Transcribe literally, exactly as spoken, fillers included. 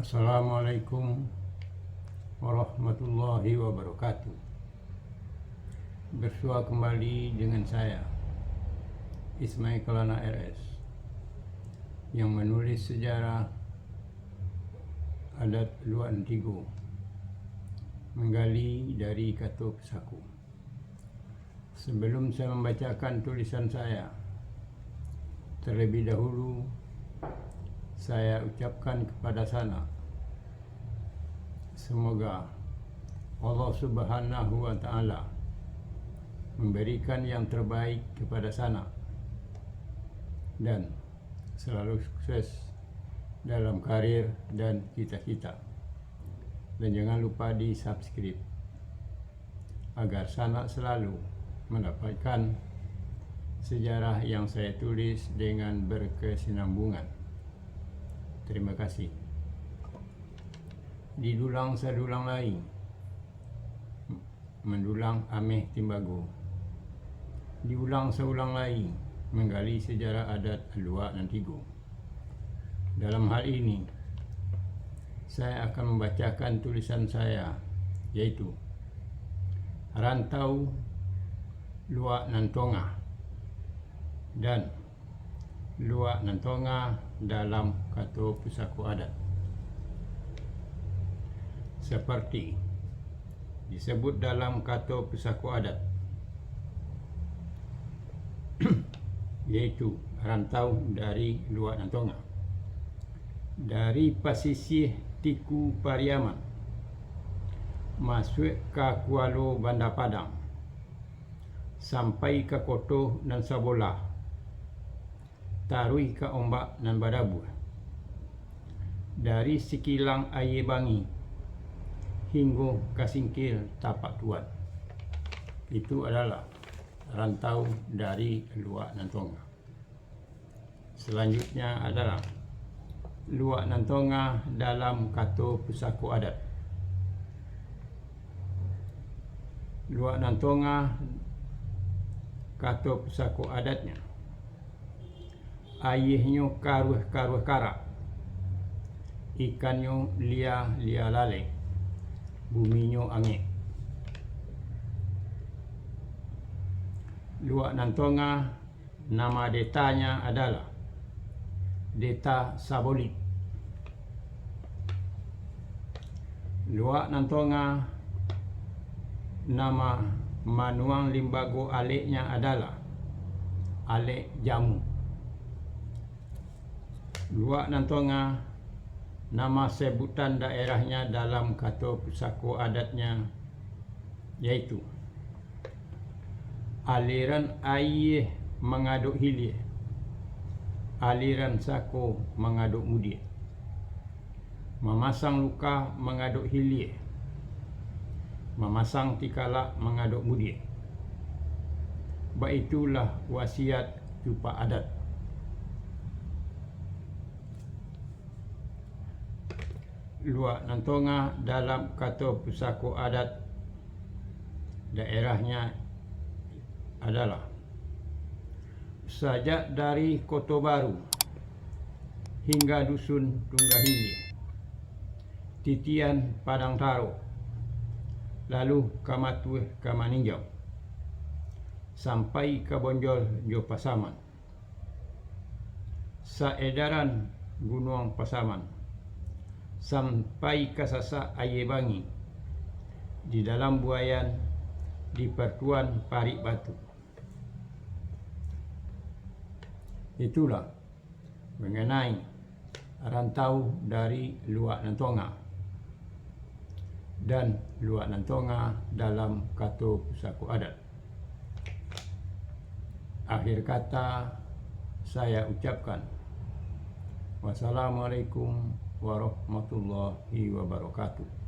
Assalamualaikum warahmatullahi wabarakatuh. Bersua kembali dengan saya, Ismail Kelana R S, yang menulis sejarah adat Luak Nan Tigo, menggali dari kato pusako. Sebelum saya membacakan tulisan saya, terlebih dahulu saya ucapkan kepada sanak, semoga Allah Subhanahu wa Ta'ala memberikan yang terbaik kepada sanak dan selalu sukses dalam karir dan cita-cita. Dan jangan lupa di-subscribe, agar sanak selalu mendapatkan sejarah yang saya tulis dengan berkesinambungan. Terima kasih. Didulang sadulang lai, mandulang ameh timbago. Diulang saulang lai, manggali sejarah adat Luak Nan Tigo. Dalam hal ini, saya akan membacakan tulisan saya, yaitu Rantau Luak Nan Tongah dan Luak Nan Tongah dalam kato pusako adat. Seperti disebut dalam kato pusako adat, yaitu rantau dari Luak Nan Tongah, dari pasisiah Tiku Pariaman, masuak ka Kualo Banda Padang, sampai ka koto nan sabolah, taruih ka ombak nan badabuah, dari Sikilang Aia Bangi hinggo ka Singkil Tapak Tuan. Itu adalah rantau dari Luak Nan Tongah. Selanjutnya adalah Luak Nan Tongah dalam kato pusako adat. Luak Nan Tongah, kato pusako adatnya, aianyo karuah-karuah karak, ikannyo lia-lia lalek, buminyo angek. Luak Nan Tongah, nama detanya adalah Deta Sabolik. Luak Nan Tongah, nama manuang limbago aleknya adalah Alek Jamu. Luak Nan Tongah, nama sebutan daerahnya dalam kato pusako adatnya, yaitu aliran aia mangadok hilia, aliran sako mangadok mudia, mamasang luka mangadok hilia, mamasang tikalak mangadok mudia. Baitulah wasiat cupak adat. Luak Nan Tongah dalam kato pusako adat daerahnya adalah sajak dari Koto Baru hingga Dusun Tungga Hilia, titian Padang Taro, lalu ka Matuah ka Maninjau, sampai ka Bonjol jo Pasaman, saedaran Gunuang Pasaman, sampai ka sasak Aia Bangi, di Dalam Buayan, di Partuan Parik Batu. Itulah mengenai rantau dari Luak Nan Tongah dan Luak Nan Tongah dalam kato pusako adat. Akhir kata, saya ucapkan, wassalamualaikum warahmatullahi wabarakatuh.